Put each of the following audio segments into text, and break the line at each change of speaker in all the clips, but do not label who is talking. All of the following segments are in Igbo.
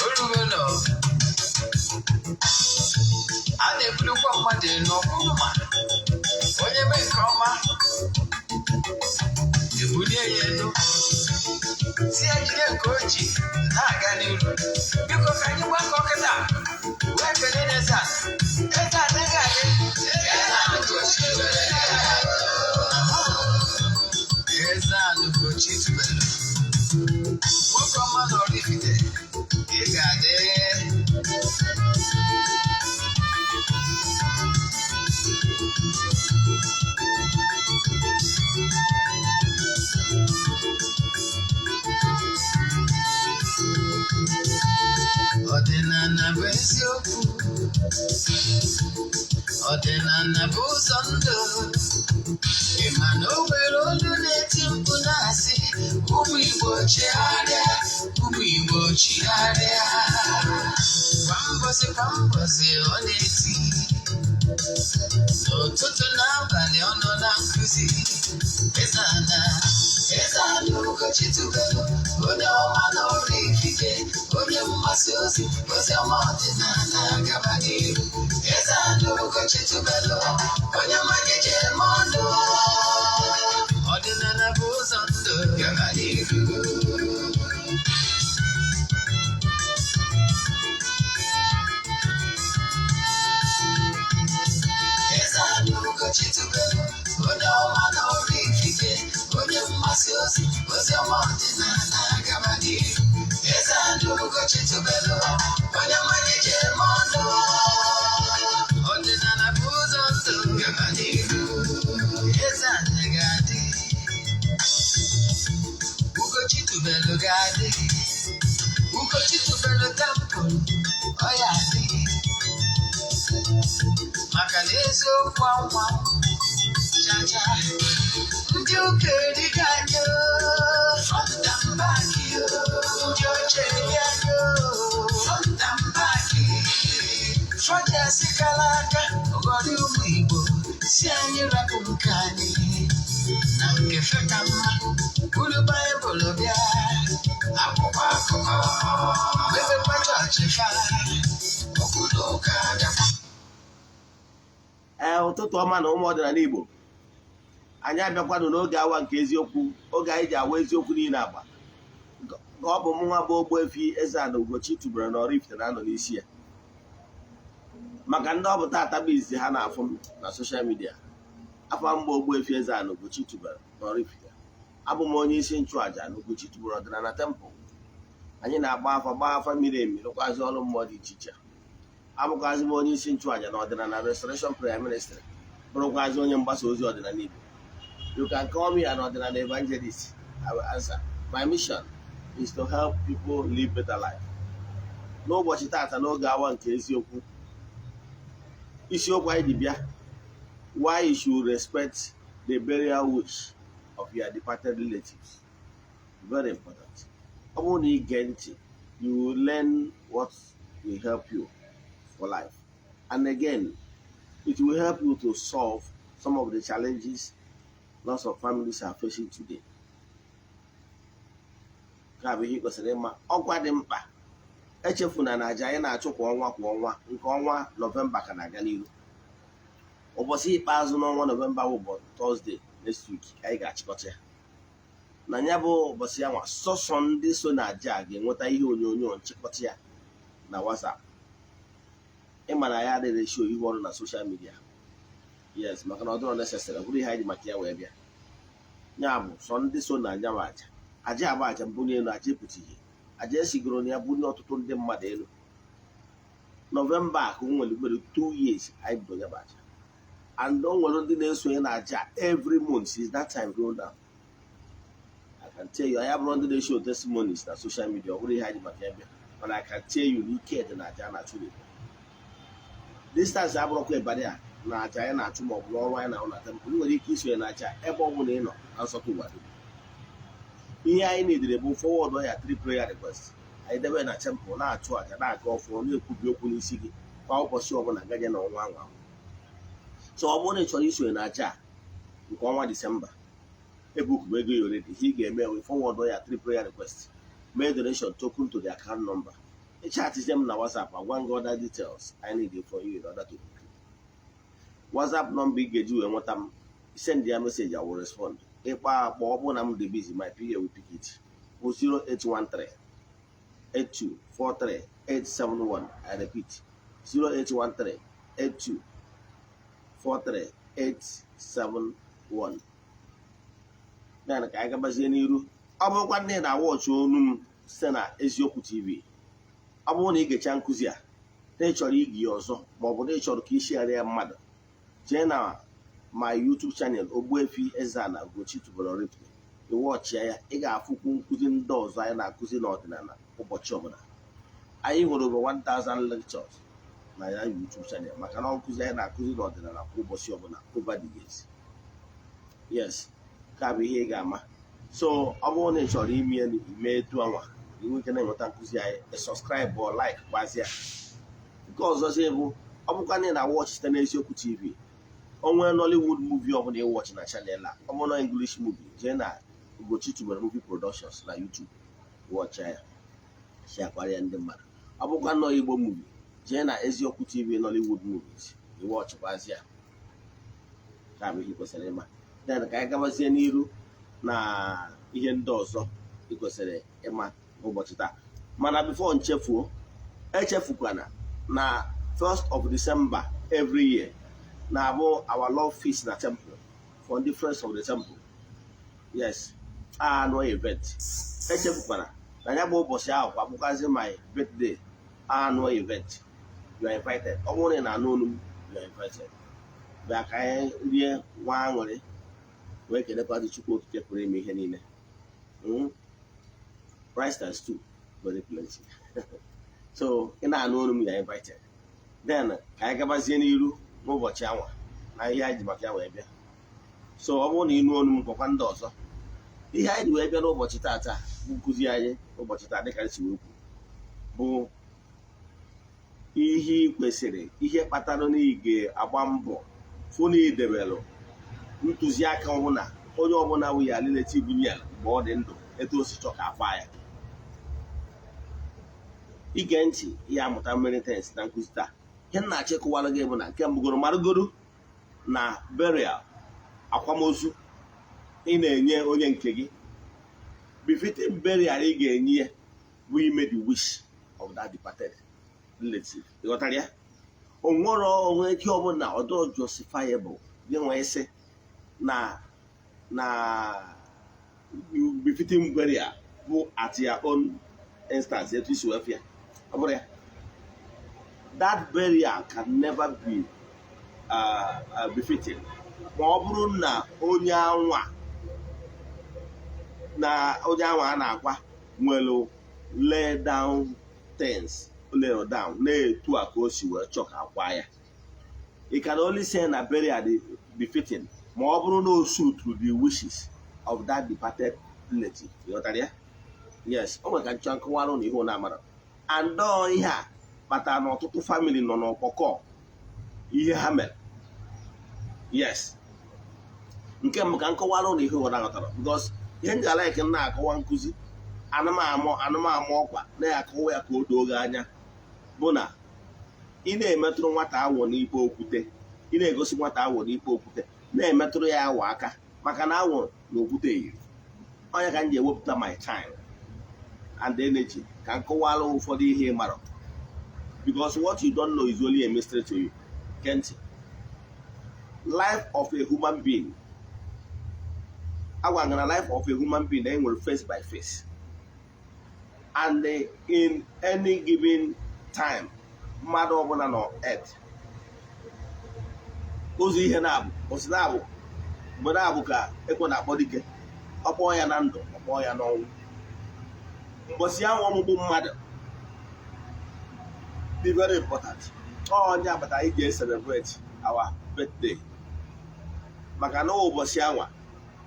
Orugo nọ a na-ebulukwa mmadụ elu ọbụrụ ma onye mee nke ọma, ebulie ya elu, si ya jide nke o ji na-aga n'iru. Biko, ka anyị gbakọ kịta wee kelee eze a. Eze anaghị adị. Eze Ugochi tubelu, nwoke ọma na Oraifite, ị ga-adị. Ọdịnala bụ eziokwu, ọdịnala bụ ụzọ ndụ. Ị ma na o nwere olu na-eti mkpu na-asị, "Ụmụ Igbo, chigharịa, ụmụ Igbo, chigharịa." Kwa mbọsị kwa mbọsị ọ na-eti, n'ụtụtụ n'abalị ọ nọ na nkụzi. Eze ana, Eze Ana Ugochi tubelu, onye ọma na Oraifite, onye mgbasa ozi ozi ọma ọdịnala, gaba n'iru. Eze Ana Ugochi tubelu, onye mmanya ji eme ọnụ. Ọdịnala bụ ụzọ ndụ, gaba n'iru. Eze Ana Ugochi tubelu, onye ọma na Oraifite, onye mgbasa ozi ozi ọma ọdịnala, gaba n'iru. Eze Ana Ugochi tubelu, onye mmanya ji eme ọnụ. Ọdịnala bụ ụzọ ndụ, gaba n'iru. Eze Ana ga-adị, Ugochi tubelu ga-adị, Ugochi tubelu temple ọ ya adị, maka na eziokwu anwa chacha. Ndị ụka erigo anyị front and back, ndị oche eri anyị front and back. Fọdụ kara aka ụgọdị ụmụ Igbo si anyị rapụ nke anyị na nke fe ka mma, buru Baịbụl bịa, akwụkwọ akụkọ, mepekwa chọọchị fa, okwu na ụka bịakwa.
Ee, ụtụtụ ọma na ụmụ ọdịnala Igbo. Anyị abịakwanụ n'oge awa nke eziokwu, oge anyị ji awa eziokwu niile agba. Ka ọ bụ mụnwa bụ Ogbuefi Eze-Ana Ugochi tubelu na Oraifite na-anọ n'isi ya. Maka ndị ọ bụ tata bụ izizi ha na-afụ m na social media, afọ mgbe Ogbuefi Eze-Ana Ugochi tubelu na Oraifite, abụ m onye isi nchụàja na Ugochi tubelu ọdịnala temple. Anyị na-agba afa, gbaa afa miri emi, rụkwazị ọrụ mmụọ dị iche iche. Abụkwazị m onye isi nchụàja na ọdịnala Restoration Prayer Ministry, bụrụkwazị onye mgbasa ozi ọdịnala Igbo. You can call me an ọdịnala evangelist, I will answer. My mission is to help people live better life. N'ụbọchị tata, n'oge awa nke eziokwu, isiokwu anyị ji bịa: why you should respect the burial wish of your departed relatives. Very important. Ọ bụrụ na ị gee ntị, you will learn what will help you for life, and again, it will help you to solve some of the challenges lots of families are facing today. Nke a bụ ihe ị kwesịrị ịma, ọkwa dị mkpa. Echefuna na aja anyị na-achụ kwa ọnwa kwa ọnwa, nke ọnwa Nọvemba ka na-aga n'ihu. Ụbọchị ikpeazụ n'ọnwa Nọvemba bụ ụbọchị Thursday next week ka anyị ga-achịkọta ya. Na ya bụ ụbọchị ya nwa, sọsọ ndị so na aja a ga-enweta ihe onyonyo nchịkọta ya na WhatsApp. Ịma na ya adịghị show ihu ọrụ na social media, yes, maka na ọ dịrọ necessary, ọ bụrụ ihe anyị ji maka ya wee bịa. Ya bụ, sọ ndị so na anya bụ aja. Aja abụ aja mbunye elu, aja epụta ihe, aja esigoro na ya bunye ọtụtụ ndị mmadụ elu. Nọvemba a ka o nwere mere 2 years anyị bido ya bụ aja, and o nwere ndị na-esonye na aja every month since that time go down. I can tell you, anyị abụrụ ndị na-eshow testimonies na social media, ọ bụrụ ihe anyị ji maka ya bịa, mana I can tell you na ike dị na aja a na-achụ n'Igbo. Distance abụrụkwa ịbara ya na aja anyị na-achụ ma ọ bụ n'ọrụ anyị na-ahụ na temple. Ị nwere ike isonye na aja ebe ọ bụla ị nọ na nsọtụ ụwa dum. Ihe anyị na-edere bụ forward ya three prayer request, anyị debe na temple, na-achụ aja, na-aga ọfụrụ, na-ekwubi okwu n'isi gị kwa ụbọchị ọbụla gaje na ọnwa anwa. So ọ bụrụ na ị chọrọ isonye na aja a nke ọnwa Disemba, ebookụ ego ya already. Ihe ị ga-eme wee forward ya three prayer request. Mee donation token to the account number. Ịchatizie m na WhatsApp, agwa gị other details I need for you in order to book you. WhatsApp number ị ga-eji wee nweta m, send ya message, I will respond. Ịkpọ akpọ, ọ bụrụ na m dị busy, my PA will pick it, bụ 0813 8243 871. I repeat, 0813 8243 871. Then ka anyị gabazie n'iru. Ọ bụrụkwa ndị na-awatchị onu m site na Eziokwu TV, ọ bụrụ na ị gecha nkụzi a na ị chọrọ igi ya ọzọ, ma ọ bụ na ị chọrọ ka ị share ya mmadụ, jee na my YouTube channel, Ogbuefi Eze-Ana Ugochi tubelu Oraifite. Ịwatchịa ya, ị ga-afụkwu nkụzi ndị ọzọ anyị na-akụzi n'ọdịnala ụbọchị ọbụla. Anyị nwere over 1000 lectures na ya YouTube channel, maka na nkụzi anyị na-akụzi n'ọdịnala kwa ụbọchị ọbụla over the years. Yes, ka bụ ihe ị ga-ama. So ọ bụrụ na ị chọrọ ime ime etu anwa, inwe ike na-enweta nkụzi anyị, subscribe or like gbazia. Nke ọzọzi bụ, ọ bụkwa na ị na-watch site n'Eziokwu TV, onwe Nollywood movie ọbụla ịwatchị na channel a, ọ bụrụ na English movie, jee na Ugochi Tubelu Movie Productions na YouTube, watchịa ya, sharekwara ya ndị mmadụ. Ọ bụkwa nnọọ Igbo movie, jee na Eziokwu TV Nollywood movies, ịwatchịkwazi ya. Ka bụ ihe kwesịrị ịma. Then ka anyị gabazie n'iru na ihe ndị ọzọ ị kwesịrị ịma n'ụbọchị taa. Mana before nchefuo, echefukwana na 1st of December every year na-abụ our love feast na temple for the friends of the temple. Yes, annual event. Echefukwana na ya bụ ụbọchị ahụ kwa bụkwazi my birthday annual event. You are invited. Ọ bụrụ na ị na-anụ olu m, you are invited. Bịa ka anyị rie nwa aṅụrị wee kelekwazi Chukwu Okike pụrụ ime ihe niile. Rice and stew, very plenty. So ị na-anụ olu m, you are invited. Then ka anyị gabazie n'iru n'ụbọchị anwa na ihe anyị ji maka ya wee bịa. So ọ bụrụ na ị nụ olu m, gwakwa ndị ọzọ. Ihe anyị ji wee bịa n'ụbọchị taata bụ nkụzi anyị ụbọchị taa, dịka anyị si wee kwu, bụ ihe ị kwesịrị, ihe kpatara na ị ga-agba mbọ fụ na idebelụ ntụziaka ọbụla onye ọbụla wụ ya relative nyere mgbe ọ dị ndụ, etu o si chọ ka akwa ya. Ige ntị, ihe amụta many things na nkụzi taa. Ihe m na-achọ ịkụwara gị bụ na nke mbụgoro, marụgoro na burial, akwamozu ị na-enye onye nke gị, befitting burial ị ga-enye ya bụ ime the wish of that departed relative. Ịghọtara ya? O nwere onwe ike ọbụla ọdọ justifiable gị nwee sị na befitting burial bụ at your own instance, etu isi wee fịa. Ọ bụrụ ya, that burial can never be befitting ma ọ bụrụ na onye anwa a na-akwa nwere lay down things, lay down na-etu a ka o si wee chọọ ka akwa ya. You can only say na burial dị befitting ma ọ bụrụ na o suit to the wishes of that departed relative. Ịghọtara ya? Yes, o nwere ka nchọ nkọwarụ na ihe na amara and ihe a kpatara na ọtụtụ family nọ n'ọkpọkọ ihe ha mere. Yes, nke mbụ ka nkọwarụ na ihe ụra ghọtara, because ihe m ji alike m na-akọwa nkụzi anụmamụ anụmamụ ọkwa na-akọwa ya ka o doo gị anya bụ na ị na-emetụrụ nwata awọ n'ikpe okwute, ị na-egosi nwata awọ n'ikpe okwute, na-emetụrụ ya awọ aka, maka na awọ na okwute yiri onye. Ka m ji ewepụta my time and energy ka m kọwara ụfọdụ ihe ị mara, because what you don't know is only a mystery to you. Gee ntị. Life of a human being, agwa na life of a human being na enwere face by face, and in any given time, mmadụ ọbụla nọ earth, ụzọ ihe na-abụ osi na-abụ mgbe na-abụ ka ekwe na-akpọ dike, ọ kpọọ ya na ndụ, ọ kpọọ ya n'ọnwụ. Mgbọsị ahụ ọmụmụ mmadụ dị very important. Onye agbata anyị ji celebrate our birthday, maka na ụbọchị anwa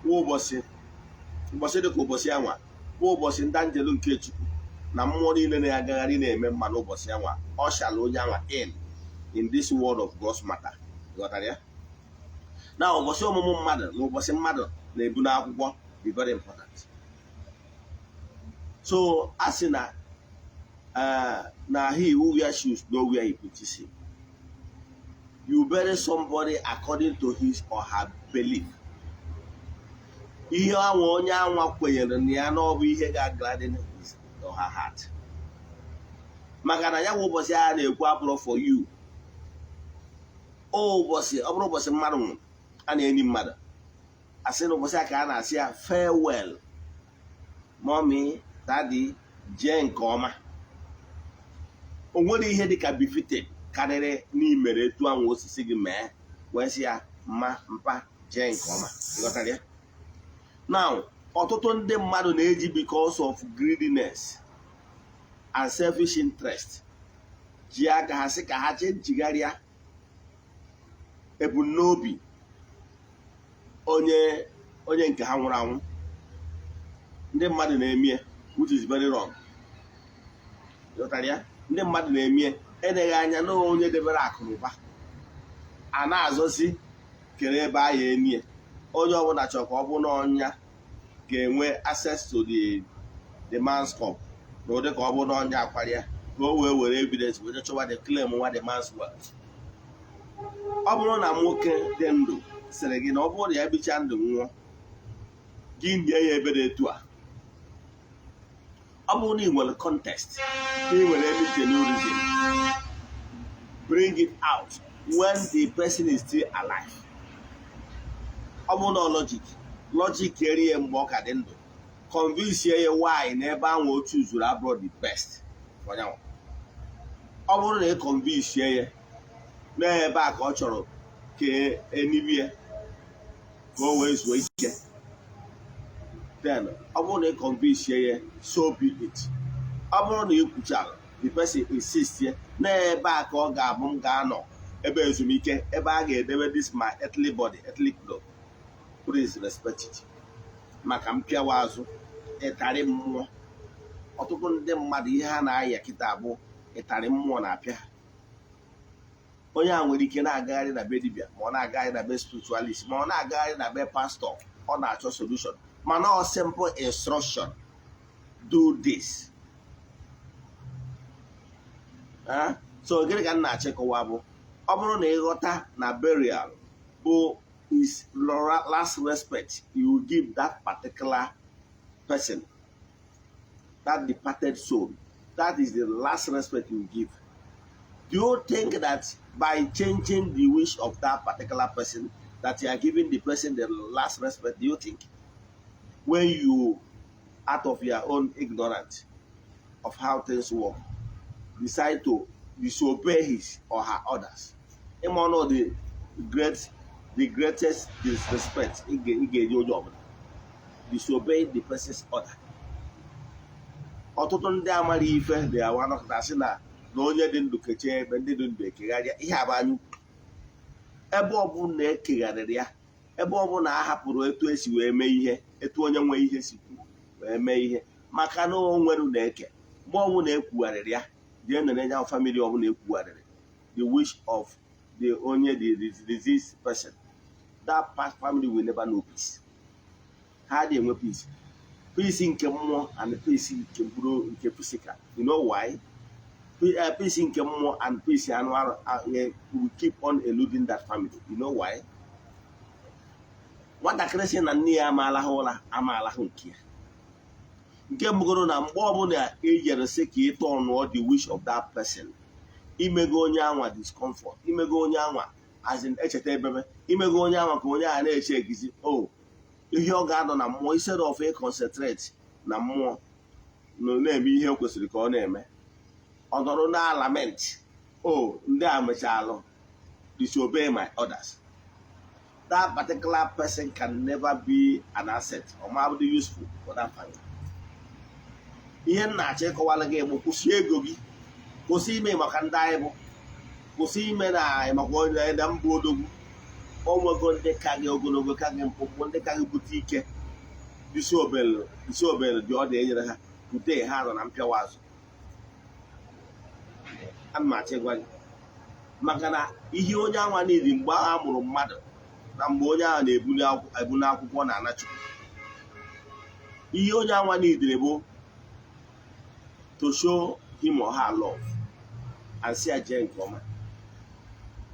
nwa ụbọchị, ụbọchị dịka ụbọchị anwa bụ ụbọchị ndị anjelu nke Chukwu na mmụọ niile na-agagharị na-eme mma n'ụbọchị anwa. Ọ shala onye anwa in this world of gross matter. Ghọtara ya? Na ụbọchị ọmụmụ mmadụ na ụbọchị mmadụ na-ebu n'akwụkwọ dị very important. So a sị na na he who wear shoes know where he puts him. You bury somebody according to his or her belief. Ihe anwa onye anwa kwenyere na ya na ọ bụ ihe ga-gladden his or her heart, maka na ya bụ ụbọchị a na-ekwu abụrụ for you. Ụbọchị ọ bụrụ ụbọchị mmadụ nwụrụ, a na-eni mmadụ, asị na ụbọchị a ka a na-asị ya, "Farewell, mommy, daddy, jee nke ọma." O nwere ihe dịka befitting karịrị n'imere etu ahụ osisi gị mee wee sị ya, "Mma, mpa, jee nke ọma." Ịghọtara ya? Now, ọtụtụ ndị mmadụ na-eji because of greediness and selfish interest ji aka ha sị ka ha jee njigharịa ebumnobi onye nke ha nwụrụ anwụ. Ndị mmadụ na-emie, which is very wrong. Ịghọtara ya? Ndị mmadụ na-emie eleghị anya na onye debere akụ na ụba a na-azọzi kere ebe ahụ enie. Onye ọbụla chọrọ ka ọ bụ na ọnya ga-enwe access to the man's corpse, na ụdị ka ọ bụ na ọnya akwara ya, ka o wee were evidence wee chọwa the claim nwa the man's wealth. Ọ bụrụ na nwoke dị ndụ sịrị gị na ọ bụrụ na ya bichaa ndụ nwụọ, gị nye ya ebe dị etu a, ọ bụrụ na ị nwere contest, na ị nwere any genuine reason, bring it out when the person is still alive. Ọ bụrụ na logic erie mgbe ọ ka dị ndụ, convince ya why na ebe ahụ o chuzuru abụrụ the best for ya. Ọ bụrụ na ị convince ya na ebe a ka ọ chọrọ ka enibie ka o wee zuo ike, then ọ bụrụ na ị convince ya, so be it. Ọ bụrụ na ị kwuchara, the person insist ya na ebe a ka ọ ga-abụ, m ga-anọ ebe ezumike, ebe a ga-edebe this my earthly body, earthly cloth, please respect it. Maka mpịawa azụ, ịtarị mmụọ. Ọtụtụ ndị mmadụ, ihe ha na-aya kịta bụ ịtarị mmụọ na-apịa ha. Onye a nwere ike na-agagharị na be dibịa, ma ọ na-agagharị na be spiritualist, ma ọ na-agagharị na be pastor, ọ na-achọ solution, mana ọ simple instruction: do this. So gịnị ka m na-achịkọwa bụ, ọ bụrụ na ịghọta na burial bụ is last respect you will give that particular person, that departed soul, that is the last respect you will give. Do you think that by changing the wish of that particular person that you are giving the person the last respect? Do you think when you, out of your own ignorance of how things work, decide to disobey his or her orders, ịma ọnụ the greatest disrespect ị ga-enye onye ọbụla, disobey the person's order? Ọtụtụ ndị amara ife dị awa nọkọta sị na onye dị ndụ kechie ebe ndị dị ndụ ekegharịa ihe a bụ anya ukwu. Ebe ọbụla ekegharịrị ya, ebe ọbụla a hapụrụ etu esi wee mee ihe, etu onye nwe ihe si kwu wee mee ihe, maka na o nwere na-eke mgbe ọbụla ekwugharịrị ya, jee nere ya. Family ọbụla ekwugharịrị the wish of the onye, the deceased person, that part family will never know peace. Ha adịghị enwe peace, peace nke mmụọ and peace nke mkpụrụ, nke physical. You know why? Peace nke mmụọ and peace anụ arụ will keep on eluding that family. You know why? Nwatakịrị sị na nne ya amaala ụra, amaala nke ya. Nke mbụgoro na mgbe ọbụla ejere sị ka ị tọnụọ the wish of that person, imego onye anwa discomfort, imego onye anwa as in echeta ebebe, imego onye anwa ka onye ahụ na-eche egizi o ihe ọ ga-anọ na mmụọ, instead of ị concentrate na mmụọ na-eme ihe o kwesịrị ka ọ na-eme, ọ nọrọ na lament, "O ndị a mechalụ disobey my orders." That particular person can never be an asset or ma be useful for that family. Ihe m na-achọ ịkọwara gị bụ, kwụsị ego gị, kwụsị ime maka ndị anyị bụ, kwụsị ime na maka onye na mba odogwu. Onwego ndị ka gị ogologo, ka gị mkpụmkpụ, ndị ka gị bute ike, isi obere dị ọ dị enyere ha bute ha nọ na mpịawa azụ. Ana m achọ ịgwa gị maka na ihe onye anwa niile mgbe ahụ a mụrụ mmadụ na mgbe onye ahụ na-ebu n'akwụkwọ na ana Chukwu, ihe onye anwa niile bụ To show him or her love and si ya jee nke ọma.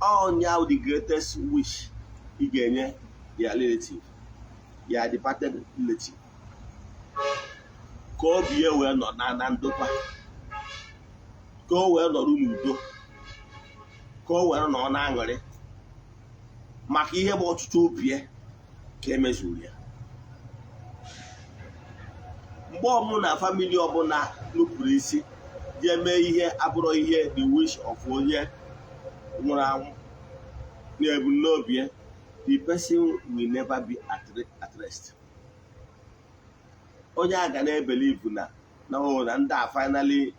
Ọnya the greatest wish ị ga-enye your relative, your departed relative, ka obi ya wee nọ na ndokwa, ka o wee nọrọ n'udo, ka o wee nọ na-aṅụrị maka ihe bụ ọtụtụ obi ya ka emezuru ya. Mgbe ọbụla family ọbụla nupụrụ isi jee mee ihe abụrụ ihe the wish of onye nwụrụ anwụ na ebumnobi ya, the person will never be at rest. Onye a ga na-ebelieve na o na ndị a finally.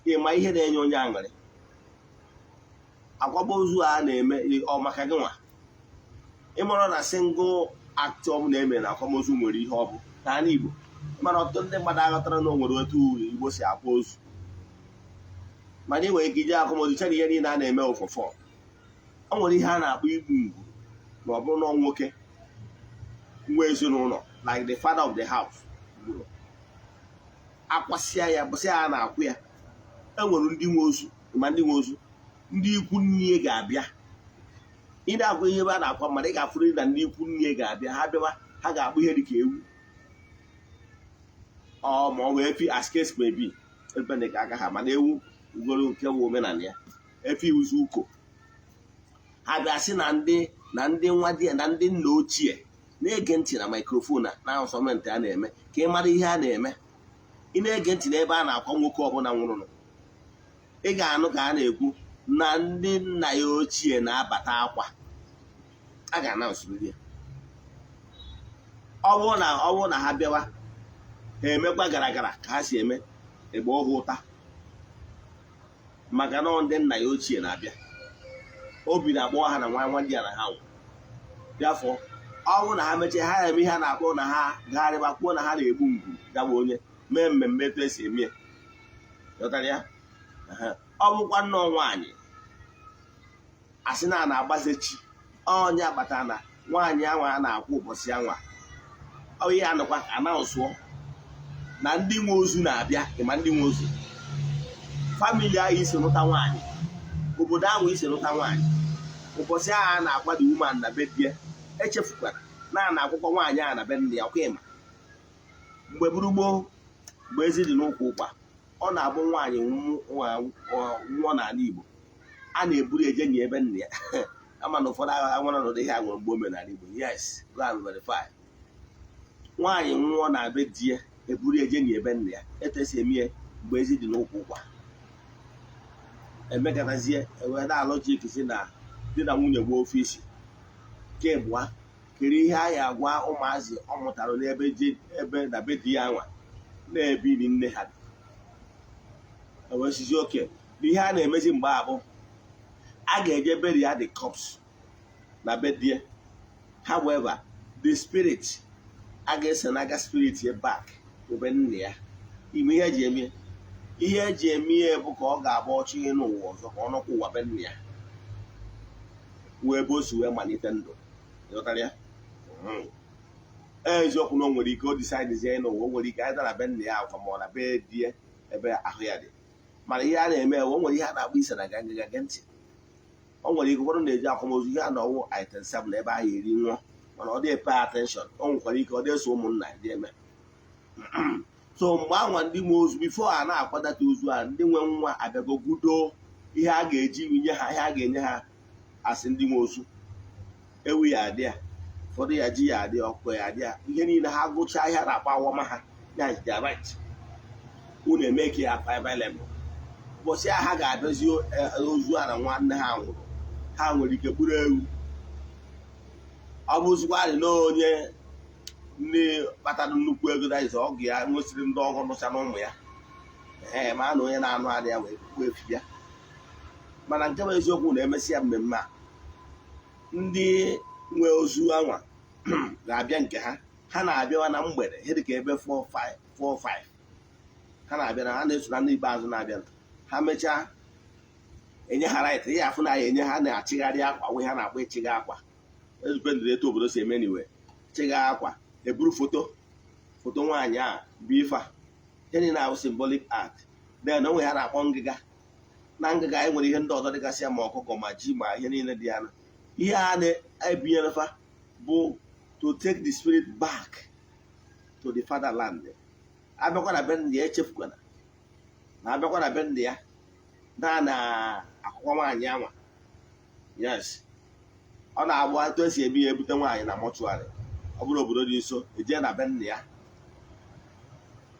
Ịma ihe na-enye onye aṅụrị, akwamozu a na-eme ọ maka gị nwa ịmara na single act ọbụla eme na akwamozu nwere ihe ọ bụ n'ala Igbo. Mana ọtụtụ ndị mmadụ aghọtara na o nwere otu Igbo si akwa ozu. Mana ị nwere ike ije akwamozu chere ihe niile a na-eme ụfọfọ. O nwere ihe a na-akpọ igbu ngwu, ma ọ bụrụ na nwoke nwa ezinụlọ, like the father of the house, gburu, akwasịa ya bụsị ya na-akwụ ya. E nwere ndị nwe ozu, ma ndị nwe ozu, ndị ikwu nne ga-abịa. Ị na-akwa ihe ebe a na-akwa mmadụ, ị ga-afụrụ na ndị ikwu nne ga-abịa. Ha bịawa, ha ga-akpụ ihe dịka ewu ọ ma ọ bụ efi, as case may be, ebe dị ka aka ha. Mana ewu ugoro nke bụ omenala ya, efi uzu uko. Ha bịa sị na ndị nwa di ya na ndị nna ochie na-ege ntị na microphone na asọmpi a na-eme, ka ị mara ihe a na-eme. Ị na-ege ntị n'ebe a na-akwa nwoke ọbụla nwụrụnụ, ị ga-anụ ka a na-ekwu na ndị nna ya ochie na-abata akwa a ga-anansụrịrị ya. Ọ bụrụ na ha bịawa, ha emekwa gara gara ka ha si eme egbe ọhụ ụta, maka na ndị nna ya ochie na-abịa, obi na-akpọ ha na nwa nwa di ya na ha nwụ. Bịafọ ọ bụrụ na ha mechie, ha eme ihe a na-akpọ na ha gagharịba kwuo na ha na-egbu ngwu gawa onye mee mmemme etu esi eme ya. Ghọtara ya? Ọ bụkwa nnọọ nwaanyị, asị na a na-agbaze chi onye akpata na nwaanyị anwa a na-akwụ ụbọchị anwa. Ọ ihe anụkwa ka anaụsụọ na ndị nwe ozu na-abịa. Ịma ndị nwe ozu, family ahụ isi nụta nwaanyị, obodo ahụ isi nụta nwaanyị, ụbọchị ahụ a na-akwado woman na be di ya, echefukwara na a na-akwụkwọ nwaanyị a na be nne ya. Ọkwa ịma mgbe gburugboo, mgbe ezi dị n'ụkwụ ụkwa, ọ na-abụ nwaanyị nwụọ n'ala Igbo, a na-eburu eje nye ebe nna ya. Ama na ụfọdụ agha nwere ọnọdụ ihe a nwere mgbe o mere n'ala Igbo. Yes, go and verify. Nwaanyị nwụọ na be di ya, eburu eje nye ebe nna ya, etu esi eme ya mgbe ezi dị n'ụkwụ ụkwa. Emekatazie ewee na logic si na di na nwunye gbuo ofe isi nke abụọ kere ihe a ya agwa ụmụazị ọ mụtara n'ebe ebe na be di ya nwa na-ebiri nne ha bi. Ewesizi oke bụ ihe a na-emezi mgbe abụ a ga-eje bury ya, the corpse, na be di ya. However, the spirit a ga-ese n'aka spirit ya back ebe nna ya. Ime ihe eji eme, ihe eji eme ihe bụ ka ọ ga-agba ọchị ihe n'ụwa ọzọ, ka ọ nọkwa ụwa be nna ya wee ebe o si wee malite ndụ. Ịghọtara ya? Eziokwu na o nwere ike o decide n'ụwa, o nwere ike anyị dara be nna ya akwa ma ọ na be di ya ebe ahụ ya dị. Mana ihe a na-eme, o nwere ihe a na-akpọ ise na gaga gee ntị. O nwere ike ụfọdụ na-eji akwamozu ihe a na ọwụ item 7 ebe ahụ eri nwụọ, mana ọ dị pay attention. O nwekwara ike ọ dị eso ụmụnna dị eme. So mgbe anwa ndị nwe ozu, before a na-akwadata ozu a, ndị nwe nwa abịago gudo ihe a ga-eji nye ha, ihe a ga-enye ha asị ndị nwe ozu. Ewu ya adị ya, ụfọdụ ya ji ya adị, ọkụkọ ya adị ya, ihe niile. Ha gụchaa ihe a na-akpọ awọma ha ya, their right, unu eme ka ya available. Ụbọchị a ha ga-abịazi ozu a na nwanne ha nwụrụ, ha nwere ike gburu ewu. Ọ bụzikwarị na onye ndị kpatara nnukwu ego daiz ọgụ ya nwesịrị ndị ọgọ nụcha na ụmụ ya, ee, ma na onye na-anụ adị ya wee kwuo efi bịa. Mana nke bụ eziokwu na emesịa mmemme a, ndị nwe ozu anwa ga-abịa nke ha. Ha na-abịawa na mgbede, ihe dịka ebe 4 5 4 5 ha na-abịa, na ha na-eso na ndị ikpeazụ na-abịa. Ha mechaa, enye ha right ihe afụ na ya enye ha na-achịgharị akwa nwe ha na-akpọ ịchịga akwa ezupendịrị etu obodo si eme n'iwe chịga akwa, eburu foto nwaanyị a bụ ife a, ihe niile ahụ symbolic act. Then onwe ha na-akpọ ngịga. Na ngịga anyị nwere ihe ndị ọzọ dịgasị ya, ma ọkụkọ, ma ji, ma ihe niile dị ya. Na ihe a na-ebinyere fa bụ to take the spirit back to the fatherland. Abịakwa na be ndị ya, echefukwana na abịakwa na be ndị ya na akwụkwọ nwaanyị anwa. Yes, ọ na-abụ etu esi ebi ya, ebute nwaanyị na mortuary, ọ bụrụ obodo dị nso, eje na be nna ya,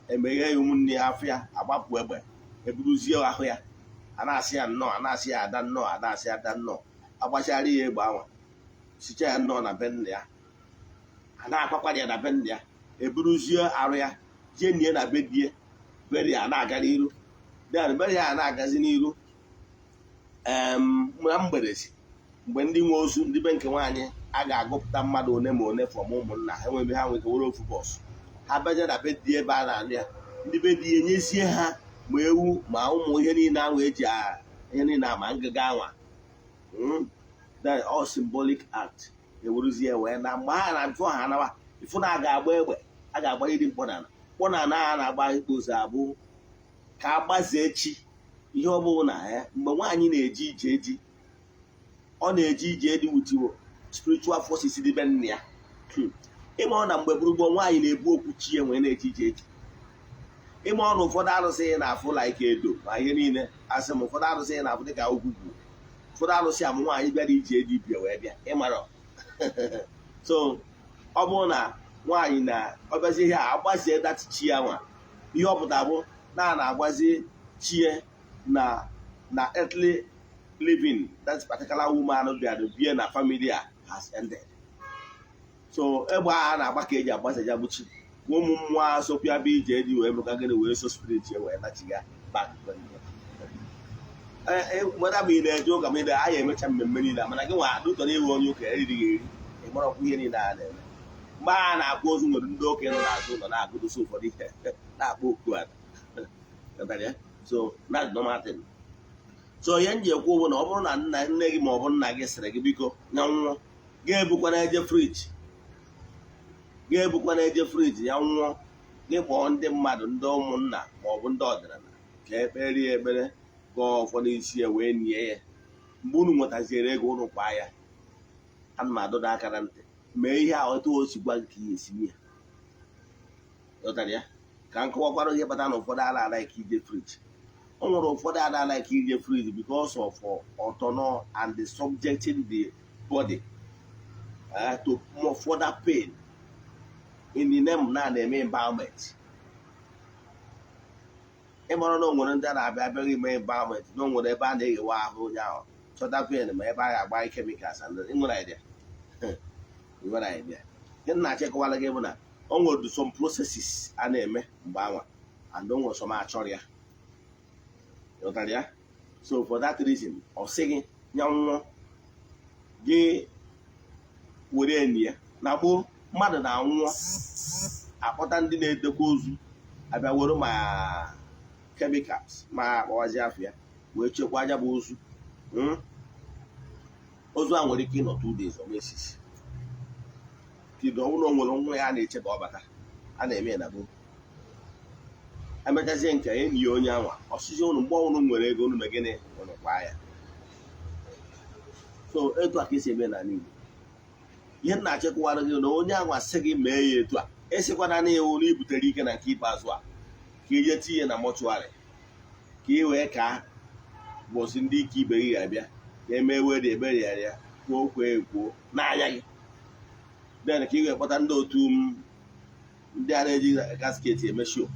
emeghe ya, ụmụnne ya afọ ya, agbapụ egbe, eburuzie ahụ ya, a na-asị ya nnọọ, a na-asị ya ada nnọọ, a na-asị ada nnọọ, agbachara ya egbe anwa, sicha ya nnọọ na be nna ya, a na-akwakwara ya na be nna ya, eburuzie arụ ya jee nie na be die. Beri ya na-aga n'iru, then beri ya na-agazi n'iru. Na mgbede si mgbe ndị nwe ozu, ndị be nke nwaanyị, a ga-agụpụta mmadụ one ma one from ụmụnna ha enwebe ha nwere were ofu bus ha bịaje na be di ebe a na-anụ ya. Ndị be di ya enyezie ha ma ewu, ma ụmụ ihe niile ahụ eji ihe niile ama ngịga anwa. That all symbolic act. Eweruzie wee na mgbe ha na before ha anawa, ifu na a ga-agba egbe, a ga-agba iri mkpọnala mkpọnala a na-agba ikpozu abụ ka a gbazie chi. Ihe ọ bụla na ya, mgbe nwaanyị na-eje ije eji, ọ na-eje ije dị with spiritual forces dị be nna ya. Ịma ọ na mgbe gburugburu, nwaanyị na-ebu okwu chi ya nwee na-eje ije eji. Ịma ọ na ụfọdụ arụsị na-afụ like edo ma ihe niile, asị m ụfọdụ arụsị na-afụ dịka ogwugwu, ụfọdụ arụsị amụ nwaanyị bịara ije dibịa wee bịa ịmara. So ọ bụrụ na nwaanyị na ọbịazi ihe a agbazie that chi ya nwa, ihe ọ pụtara bụ na a na-agwazi chie na earthly living that particular woman bịara bie na family a has ended. So egbe a na-agba ka eji agbasa ya bụ chi, ka ụmụ mmụọ a sokwa bụ ije dị wee meka gịnị, wee so spirit ya wee nachiga back. Weda ma ị na-eje ụka, ma ị na anyị emecha mmemme niile, mana gị nwa adụtọ na iwe onye ụka eriri gị eri, ị marakwa ihe niile a na-eme. Mgbe a na-akpọ ozu, nwere ndị okenye nọ n'azụ ụlọ na-agụdosi ụfọdụ ihe, na-akpọ okwu ala. So that's normal thing. So ihe m ji ekwu bụ na ọ bụrụ na nna nne gị ma ọ bụ nna gị sịrị gị biko ya nwụọ, ga-ebukwa na eje fridge, ga-ebukwa na eje fridge ya nwụọ, gị kpọọ ndị mmadụ, ndị ụmụnna ma ọ bụ ndị ọdịnala, ka ekpere ya ekpere, gọọ ụfọdụ isi ya, wee nie ya. Mgbe unu nwetaziere ego, unu kwaa ya. Ana m adọdo aka na ntị, mee ihe a otu o si gwa gị ka ihe esi ya. Ghọtara ya? Ka m kọwakwara ihe kpatara na ụfọdụ ala like ije fridge. O nwere ụfọdụ ala like ije fridge because of ọtọnọ and the subjecting the body to more further pain in the name na na-eme embalmment. Ịmara na o nwere ndị a na-abịa abịaghị ime embalmment, na o nwere ebe a na-eghewe ahụ onye ahụ, chọta pain, ma ebe a ga-agba chemicals and ị nwere idea, ị nwere idea. Ihe m na-achịkọwara gị bụ na o nwere some processes a na-eme mgbe anwa, and o nwere some achọrọ ya. Ịghọtara ya? So for that reason, ọ sị gị ya nwụọ, gị were enyi ya. Na gboo, mmadụ na-anwụọ, akpọta ndị na-edekwa ozu, abịa were ma chemicals, ma akpọwazi afọ ya, wee chekwaa anya bụ ozu. Ozu a nwere ike ịnọ 2 days or esisi kedu. Ọ bụrụ na o nwere nwa ya a na-eche ka ọ bata, a na-eme ya na gboo. Emechazie nke enyi ya, onye anwa ọsịsị ụnụ, mgbe ọnụ nwere ego, unu mee gịnị? Ụnụ kwaa ya. So etu a ka esi eme n'ala Igbo. Ihe m na-achịkọwara gị na onye anwa sị gị mee ya etu a, esikwana na iwu na ibutere ike na nke ikpeazụ a, ka ije tinye na mortuary, ka ị wee ka ụbọchị ndị ike ibe gị ga-abịa ka eme were ebere ya, ya kwuo kwuo ekwuo n'anya gị, then ka ị wee kpọta ndị otu m, ndị a na-eji casket eme show.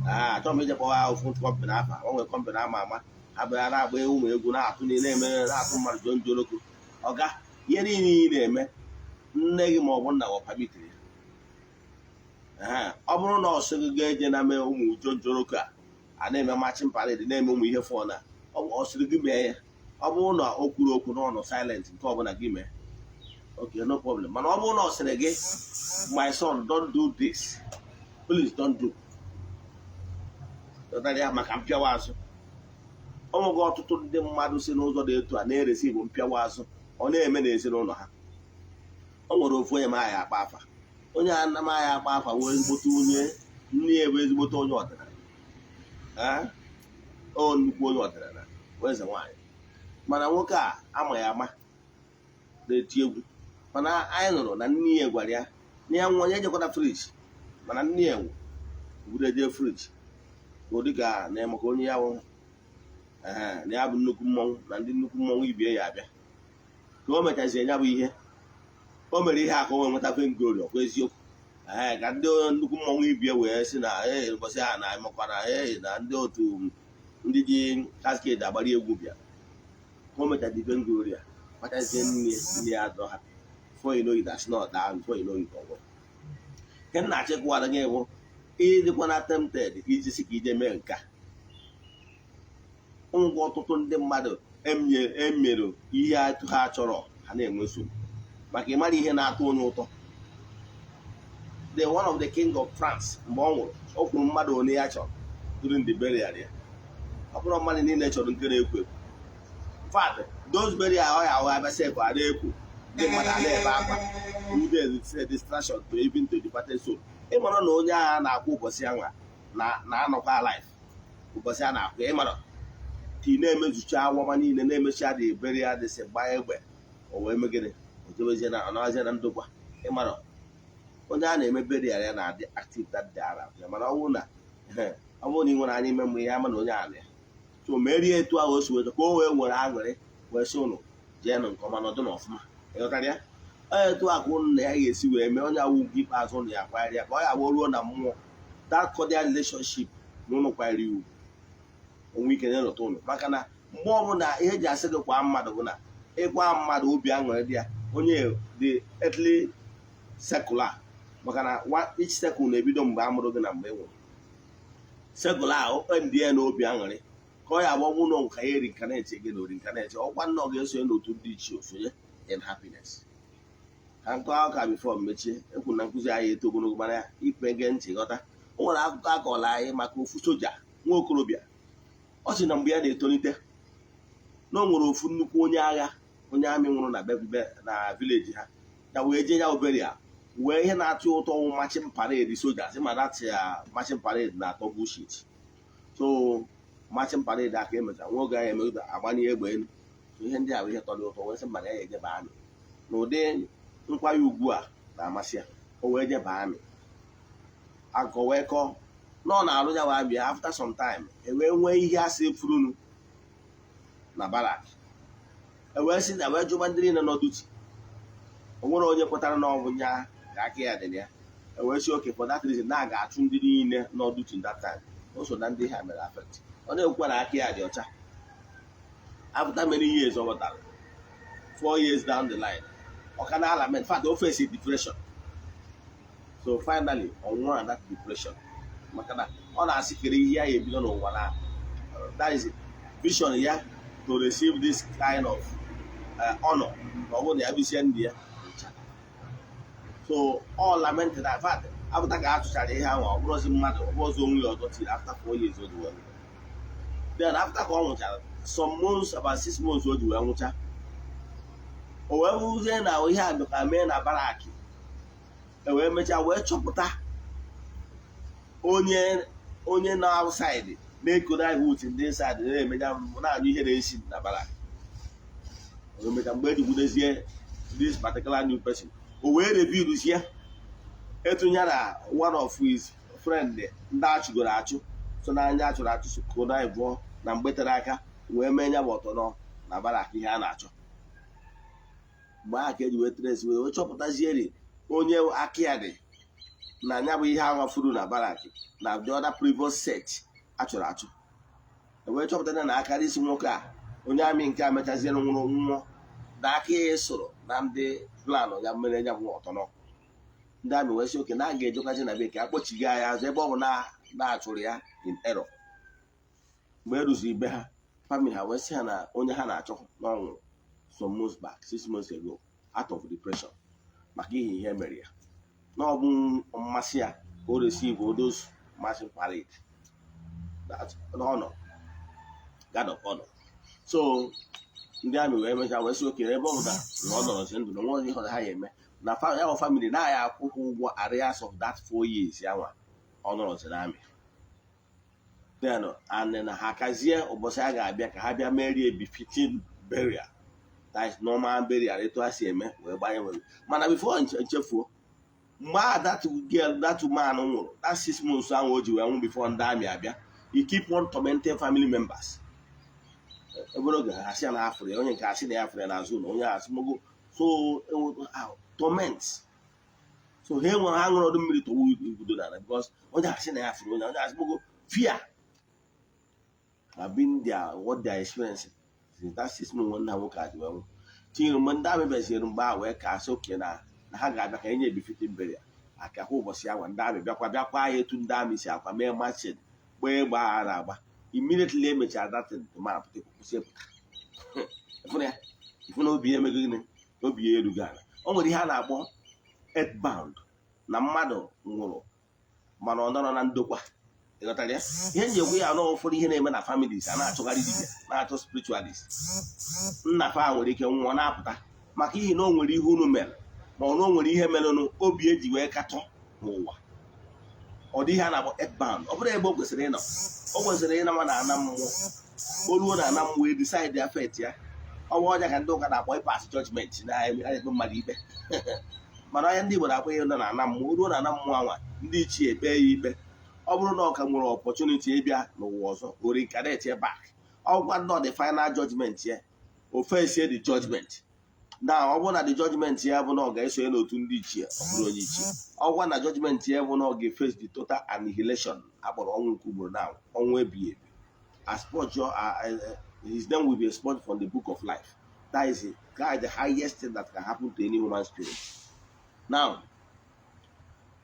Achọrọ m ije kpọwa ofu company afa. O nwere company ama ama, ha bịara na-agba ụmụ egwu, na-atụ na-eme, na-atụ mmadụ jonjoloko. Ọga, ihe niile ị na-eme, nne gị ma ọ bụ nna gị ọ permitiri ya? Ọ bụrụ na ọ sị gị ga-eje na mee ụmụ jonjoloko a na-eme marching parade, na-eme ụmụ ihe fọ na ọ sịrị gị mee ya, ọ bụrụ na o kwuru okwu n'ọnụ silent, nke ọbụla gị mee, okay, no problem. Mana ọ bụrụ na ọ sịrị gị, "My son, don't do this, please don't do," dọtara ya maka mpịawa azụ. O nwego ọtụtụ ndị mmadụ si n'ụzọ dị etu a na-eresi bụ mpịawa azụ ọ na-eme n'ezinụlọ ha. O nwere ofu onye ma ya akpa afa, onye a na ya akpa afa wee ezigbote onye nne ya bụ ezigbote onye ọdịnala. O nnukwu onye ọdịnala bụ eze nwaanyị, mana nwoke a ama ya ama na-eti egwu. Mana anyị nụrụ na nne ya gwara ya na ya nwa onye ejekwana fridge, mana nne ya nwụ buru eje fridge ka ọ dịka na maka onye ya wụ ee na ya bụ nnukwu mmọnwụ na ndị nnukwu mmọnwụ ibie ya abịa. Ka o mechazie ya bụ ihe o mere, ihe a ka o wee nweta vainglory. Ọkwa eziokwu ee ka ndị nnukwu mmọnwụ ibie wee sị na ee, ụbọchị a na makwana ee na ndị otu ndị ji casket agbara egwu bịa. Ka o mechara vainglory a kpachazie nne nne ya dọ ha, before you know it, that's not down, before you know it, ọgwụ. Nke m na-achịkwara gị bụ ịdịkwa na tempted ka iji si ka ije mee nka ngwa. Ọtụtụ ndị mmadụ emerụ ihe ha chọrọ, ha na-enwe nsogbu maka ịmara ihe na-atọ onye ụtọ. The one of the king of France, mgbe ọ nwụrụ, o kwuru mmadụ onye ya chọrọ during the burial ya. Ọ bụrụ mmadụ niile chọrọ nke na-ekwo ekwo. In fact, those burial ọ ya ahụ abịa sef a na-ekwo, ndị mmadụ a na-ebe akwa. Ude distraction to even to departed soul. Ịmara na onye agha na-akwụ ụbọchị anwa na-anọkwa alive ụbọchị a na-akwụ, ịmara ka ị na-emezucha awama niile na-emecha dị burial dịsị gbaa egbe, o wee megide o jebezie na ọnọzie na ndokwa. Ịmara onye a na-eme burial ya na-adị active that day ara ya. Mana ọ bụrụ na ị nwere anya ime mmụ ihe ama na onye a ya so merie etu ahụ o si wee ka o wee nwere aṅụrị wee sị ụnụ jeenụ nke ọma, nọdụ n'ọfụma. Ịghọtara ya? Etu a ka ụnụ na ya ga-esi wee mee onye awụ ugwu ikpeazụ ụnụ ya kwanyere ya ka ọ ya wee ruo na mmụọ, that cordial relationship na ụnụ kwanyere ya ugwu, onwe ike na-elọta ụnụ. Maka na mgbe ọbụla ihe eji asị gị kwa mmadụ bụ na ịkwa mmadụ, obi aṅụrị dị ya, onye dị earthly secular. Maka na each circle na-ebido mgbe a mụrụ gị na mgbe ị nwụrụ. Circle ahụ ndị ya na obi aṅụrị ka ọ ya agba ọnwụ na nka ya reincarnate gị na reincarnate ọkwa nna ọ ga-esonye n'otu ndị ichie osonye in happiness. Ka nkọ aka before mechie ekwu na nkụzi anyị eto ogologo, mana ikpe gee ntị ghọta. O nwere akụkọ akọọla anyị maka ofu soja nwa okorobịa. Ọ sị na mgbe ya na-etolite na o nwere ofu nnukwu onye agha, onye army nwụrụ na be na village ha. Ya wee jee ya obere ya wee ihe na-atụ ụtọ wụ marching parade soja sị ma that ya marching parade na-atọ bullshit. So marching parade aka emechara nwa oge ahụ emegide agbanye egbe elu. So ihe ndị a bụ ihe tọrọ ụtọ, wee sị mba, na ya ejebe army na ụdị nkwanye ugwu a na-amasị ya. O wee jebe army. Akụkọ wee kọọ na ọ na-arụ ya wee bịa. After some time, e wee nwee ihe asị furunu na barrack. E wee sị na wee jụba ndị niile nọ duty, o nwere onye pụtara na ọ bụ nya ka aka ya dị na ya. E wee sị okay, for that reason na a ga-achụ ndị niile nọ duty that time. O so na ndị ha mere affect. Ọ na-ekwukwa na aka ya dị ọcha. After many years, ọ ghọtara 4 years down the line, ọ ka na lament. In fact, o face depression. So finally, ọ nwụrụ na that depression, maka na ọ na-asị kere ihe ya ebido n'ụwa na that is vision ya to receive this kind of honor na ọ bụrụ na ya bisie ndị ya ncha. So all lamented. In fact, apụta ka a chụchara ihe ahụ, ọ bụrụzi mmadụ, ọ bụrụzi onwe ya ọzọ tiri after 4 years o ji wee nwụ. Then after ka ọ nwụchara some months, about 6 months o ji wee nwụcha, o wee bụrụzie na ihe a bịakwa mee na barrack. E wee mechaa wee chọpụta onye nọ outside na-ekodo anyị with ndị inside na-emeja na-anyụ ihe na-esi na barrack. O wee mechaa, mgbe ejikwudezie this particular new person, o wee reveal etu ya na one of his friend ndị achụgoro achụ so n'anya achụrụ achụ so kodo anyị bụọ na mgbe tere aka wee mee nya bụ ọtọnọ na barrack ihe a na-achọ. Mgbe ahụ ka eji wee trace wee chọpụtazieri onye aka ya dị na ya bụ ihe ahụ furu na barrack na the other previous set achụrụ achụ. E wee chọpụta na akara isi nwoke a, onye army nke a mechaziere nwụrụ nwụọ na aka ya soro na ndị plan ya mere ya bụ ọtọnọ. Ndị army wee sị okay, na a ga-ejekwazi na be nke akpọchigo ya azụ, ebe ọ bụ na na-achụrụ ya in error. Mgbe e rụziri be ha, family ha wee sị ha na onye ha na-achọ na ọ nwụrụ some months back, 6 months ago, out of depression, maka ihe ihe mere ya na ọ bụ mmasị ya ka o receive those marching parade, that honor, guard of honor. So ndị army wee mechaa wee sị okay, ebe ọ bụ na ọ nọrọzi ndụ na nwa ihe ọzọ ha ya eme na ya bụ family na ya akwụkwọ ụgwọ arrears of that 4 years ya nwa ọ nọrọzi na army. Then and then ha kazie ụbọchị a ga-abịa ka ha bịa merie befitting burial, that is normal burial, etu ha si eme wee gbanye nwere. Mana before nchefuo, mgbe a that girl, that man nwụrụ, that 6 months ahụ o ji wee nwụ before ndị army abịa, he keep on tormenting family members. Obere oge, ha asị ya na afụrụ ya, onye nke asị na ya afụrụ ya n'azụ ụlọ, onye asị mogo. So torment, so ha enwere ha ṅụrụ ọdụ mmiri tọwa udo n'ala, because onye asị na ya fụrụ onye, onye asị mogo. Fear have been their what they are experiencing since that 6 months nwanne ha nwoke a ji wee nwụ. Tinyere mgbe ndị army bịaziere, mgbe a wee ka asị oke na ha ga-abịa ka enye befitting burial aka kwa ụbọchị ahụ. Ndị army bịakwa, bịakwa ya etu ndị army si akwa, mee marching, gbaa egbe agha na-agba. Immediately emechara that thing, the man pụta, kwụsị ịpụta. Ịfụna ya, ịfụna obi ya emego gịnị? Obi ya erugo ala. O nwere ihe a na-akpọ earthbound, na mmadụ nwụrụ mana ọ nọrọ na ndokwa. Ịghọtara ya? Ihe nji ekwu ya na ụfọdụ ihe na-eme na families, a na-achọgharị dibịa, na-achọ spiritualist. Nna fa nwere ike nwụọ na-apụta maka ihi na o nwere ihe unu mere, ma ọ na o nwere ihe merenụ obi eji wee katọ n'ụwa. Ọ dị ihe a na-akpọ earthbound. Ọ bụrụ ebe o kwesịrị ịnọ, o kwesịrị ịnama na ana mmụọ. O ruo na ana mmụọ, decide ya fate ya. Ọnwa ọnya ka ndị ụka na-akpọ ịpass judgment, na-ekpe mmadụ ikpe, mana onye ndị Igbo na-akpọ ihe nọ na ana mmụọ. O ruo na ana mmụọ anwa, ndị ichie ekpe ya ikpe. Ọ bụrụ na ọ ka nwere opportunity ịbịa n'ụwa ọzọ, o reincarnate back. Ọgwa nọ the final judgment ya, o face the judgment. Na ọ bụrụ na the judgment ya bụ na ọ ga-esonye n'otu ndị ichie, ọ bụrụ onye ichie. Ọgwa na judgment ya bụ na ọ ga-eface the total annihilation akpọrọ ọnwụ nke ugboro na ọnwụ ebighị ebi, as purge, his name will be expunged from the book of life. That is it. That is the highest thing that can happen to any human spirit. Now,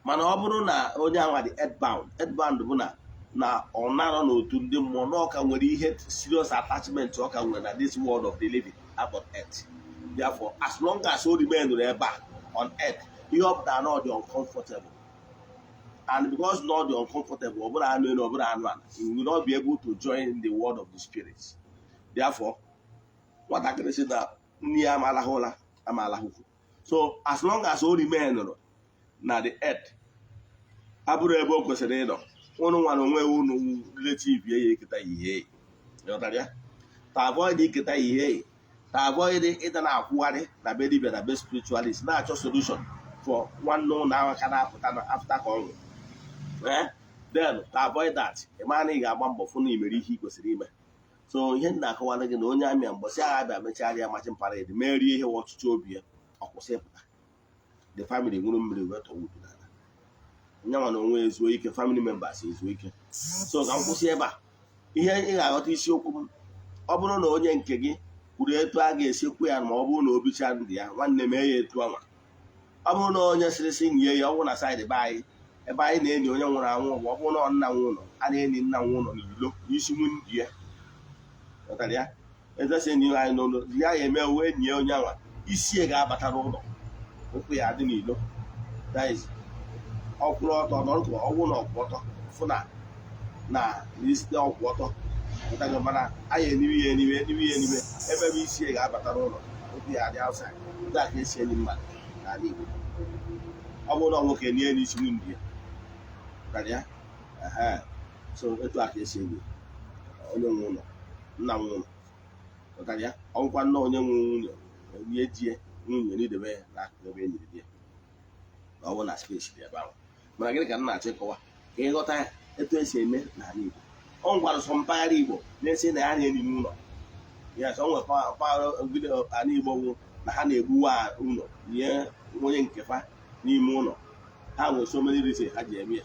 mana ọ bụrụ na onye ahụ dị earthbound, earthbound bụ na ọ narọ n'otu ndị mmụọ, na ọ ka nwere ihe serious attachment, ọ ka nwere na this world of the living about earth. Therefore, as long as o remain ebe a on earth, ihe ọ pụtara na ọ dị uncomfortable, and because na ọ dị uncomfortable, ọ bụrụ anụ elu, ọ bụrụ anụ ala, he will not be able to join the world of the spirits. Therefore, nwatakịrị si na nne ya amalahụ ụla amalahụkwu. So as long as o remain na the earth abụrụ ebe o kwesịrị ịnọ, ụnụ nwere onwe unu relative ya eketa ihe. Ịghọtara ya? To avoid iketa ihe, to avoid ịda na-akwụgharị na be dibia, na be spiritualist, na-achọ solution for nwanne ụlọ ahụ ka na-apụta na after ka ọ nwụrụ, then to avoid that, ị mara na ị ga-agba mbọ fụ na ị mere ihe ị kwesịrị ime. So ihe m na-akọwara gị na onye army mgbọsị agha bịa mechara ya marching parade, merie ihe ọchịchị obi ya, ọ kwụsị ịpụta. The family nwụrụ mmiri wee tọwa udu n'ala. Nye nwa na onwe ezuo ike, family members ezuo ike. So ka m kwụsị ebe a. Ihe ị ga-aghọta isiokwu m, ọ bụrụ na onye nke gị kwuru etu a ga-esi kwu ya, ma ọ bụrụ na o bicha ndụ ya, nwanne, mee ya etu anwa. Ọ bụrụ na onye sịrị sị nye ya, ọ bụrụ na side be anyị, ebe anyị na-eni onye nwụrụ anwụ, bụ ọ bụrụ na ọ nna nwe ụlọ, a na-eni nna nwe ụlọ n'ilo n'isi nwunye ya. Ghọtara ya? Etu enyi anyị n'ụlọ ya ya eme uwe enyi ya, onye anwa isi ya ga-abata n'ụlọ, ụkwụ ya adị n'ilo. That is, ọ kwụrụ ọtọ nọrọ ka ọ gwụ na ọkwụ ọtọ, fụ na n'isi ọkwụ ọtọ. Ghọtago? Mana anyị eniwe ya, eniwe, eniwe ya, eniwe ebe bụ isi ya ga-abata n'ụlọ, ụkwụ ya adị outside. Ndị a ka esi enyi mmadụ n'ala Igbo. Ọ bụrụ na ọ nwoke, nie n'isi nwunye ya. Ghọtara ya? Ehe. So etu a ka esi enyi onye nwe ụlọ, nna nwe ụlọ. Ghọtara ya? Ọ bụkwa nna onye nwe nwunye, onye die nwunye n'idebe ya n'akụkụ ebe e nyere di ya, na ọ bụ na space dị ebe ahụ. Mana gịnị ka m na-achọ ịkọwa ka ịghọta ya? Etu esi eme n'ala Igbo, ọ gwara sọ mpaghara Igbo na-esi na ya na-enyi n'ụlọ ya. Sọ nwere mpaghara ala Igbo bụ na ha na-egbuwa ụlọ nye onye nke fa n'ime ụlọ. Ha nwere so many reasons ha ji eme ya.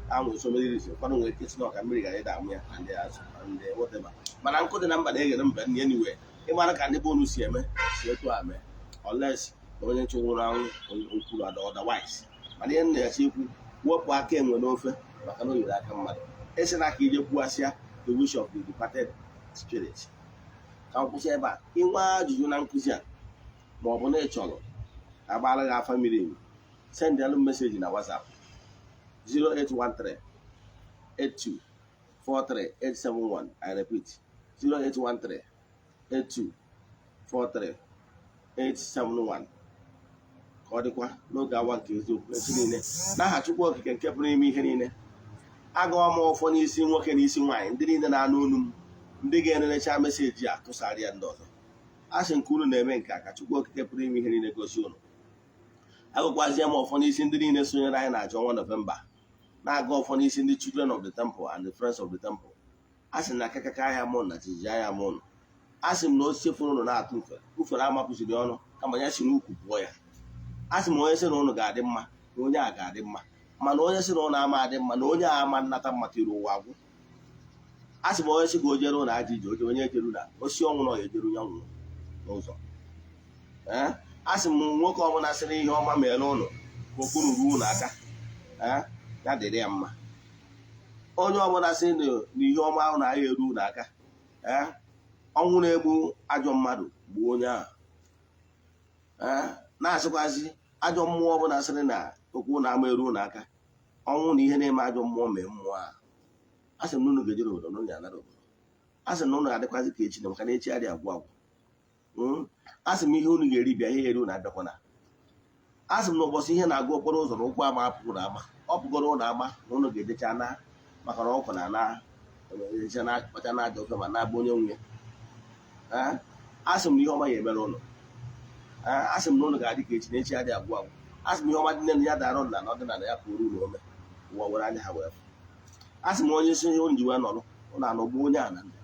Ha nwere so many reasons. Ụfọdụ nwere ike isi na ọka mmiri gara ịda amụ ya and azụ and whatever. Mana nkụ dị na mba na-eghere mba nni. Anyway, ịmara ka ndị be unu si eme, si etu a mee, unless na onye nche nwụrụ anwụ kwuru ada otherwise. Mana ihe m na-achọ ikwu, wepụ aka enwe n'ofe, maka na o yiri aka mmadụ. Esi na aka ije kwuasịa the wish of the departed spirit. Ka m kwụsị ebe a. Inwe ajụjụ na nkụzi a, ma ọ bụ na ị chọrọ agbara gị afa miri emi, send alụ message na WhatsApp 0813 82 43 871. I repeat, 0813 82 43 871. Ka ọ dịkwa n'oge awa nke eziokwu echi niile. N'aha Chukwu Okike nke pụrụ ime ihe niile. Agụọ m ọfọ n'isi nwoke na isi nwaanyị, ndị niile na-anụ olu m, ndị ga-enenecha message a, tụsara ya ndị ọzọ. A sị nke unu na-eme nke a, ka Chukwu Okike pụrụ ime ihe niile gosi unu. Agụkwazie m ọfọ n'isi ndị niile sonyere anyị na-aja ọnwa Nọvemba, na-aga ọfọ n'isi ndị Children of the Temple and the Friends of the Temple. A sị na akakaka ahịa mụ na jijiji ahịa mụ. A sị m na osisi fụrụ ụnụ na-atụ mfe ufere amapụziri ọnụ, kama ya si n'ukwu pụọ ya. A sị m, onye sị na ụnụ ga-adị mma, na onye a ga-adị mma, mana onye sị na ụnụ ama adị mma, na onye a ama nnata mma tiri ụwa agwụ. A sị m, onye sị ka o jere ụlọ aja ije oje, onye ejeru na osi ọnwụ na ọ ya ejeru ya nwụrụ n'ụzọ. Ee, a sị m, nwoke ọbụla sịrị ihe ọma mere ụlọ ka okpuru ruo ụlọ aka, ee, ya dịrị ya mma. Onye ọbụla sị na ihe ọma ahụ na-agha eru ụlọ aka, ee, ọnwụ na-egbu ajọ mmadụ gbuo onye ahụ. Ee, na-asịkwazi ajọ mmụọ ọbụla sịrị na okwu na-ama eru ụlọ aka, ọnwụ na ihe na-eme ajọ mmụọ mee mmụọ ahụ. A sị m na unu ga-ejere obodo na unu ga-anara obodo. A sị na unu ga-adịkwazị ka echi, na maka na echi adịghị agwụ agwụ. A sị m, ihe unu ga-eri bịa, ihe eri unu abịakwana. A sị m na ụbọchị ihe na-agụ okporo ụzọ na ụkwụ ama apụrụ na ama, ọ pụgoro ụlọ ama na unu ga-ejecha na, maka na ọkụ na ana ejecha na kpacha na aja ofe ma na-abụ onye nwe ya. A sị m na ihe ọma ya emere ụnụ. A sị m na ụnụ ga-adị ka echi, na echi adịghị agwụ agwụ. A sị m, ihe ọma dị nne ya dara ụnụ na ọdịnala ya pụrụ uru ome ụwa were anya ha wee fụ. A sị m, onye si ihe unu ji wee nọrọ, ụnụ anọgbuo onye a na ndụ.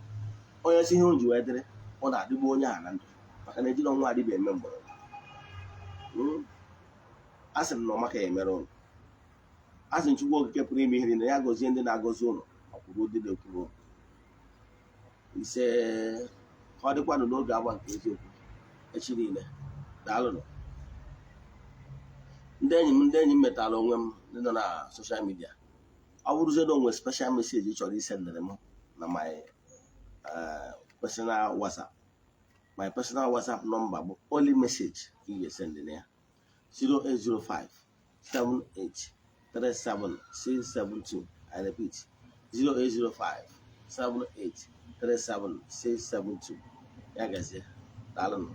Onye si ihe unu ji wee dịrị, ụnụ adịgbuo onye a na ndụ, maka na ejiri ọnwa adịbịa eme mgbọrọgwụ. A sị m na ọmaka ya emere ụnụ. A sị m, Chukwu Okike pụrụ ime ihe niile ya gọzie ndị na-agọzi ụnụ, ma kwuru ndị na-ekwuru ụnụ. Ise. Ka ọ dịkwanụ n'oge agba nke eziokwu echi niile. Daalụnụ, ndị enyi m. Ndị enyi m metara onwe m, ndị nọ na social media, ọ bụrụzie na o nwere special message ị chọrọ isendịrị m na my personal WhatsApp, my personal WhatsApp number bụ only message ka ị ga-esendị na ya: 0805 78 37 672. I repeat, 0805 78 37 672. Ya gazie, daalụnụ.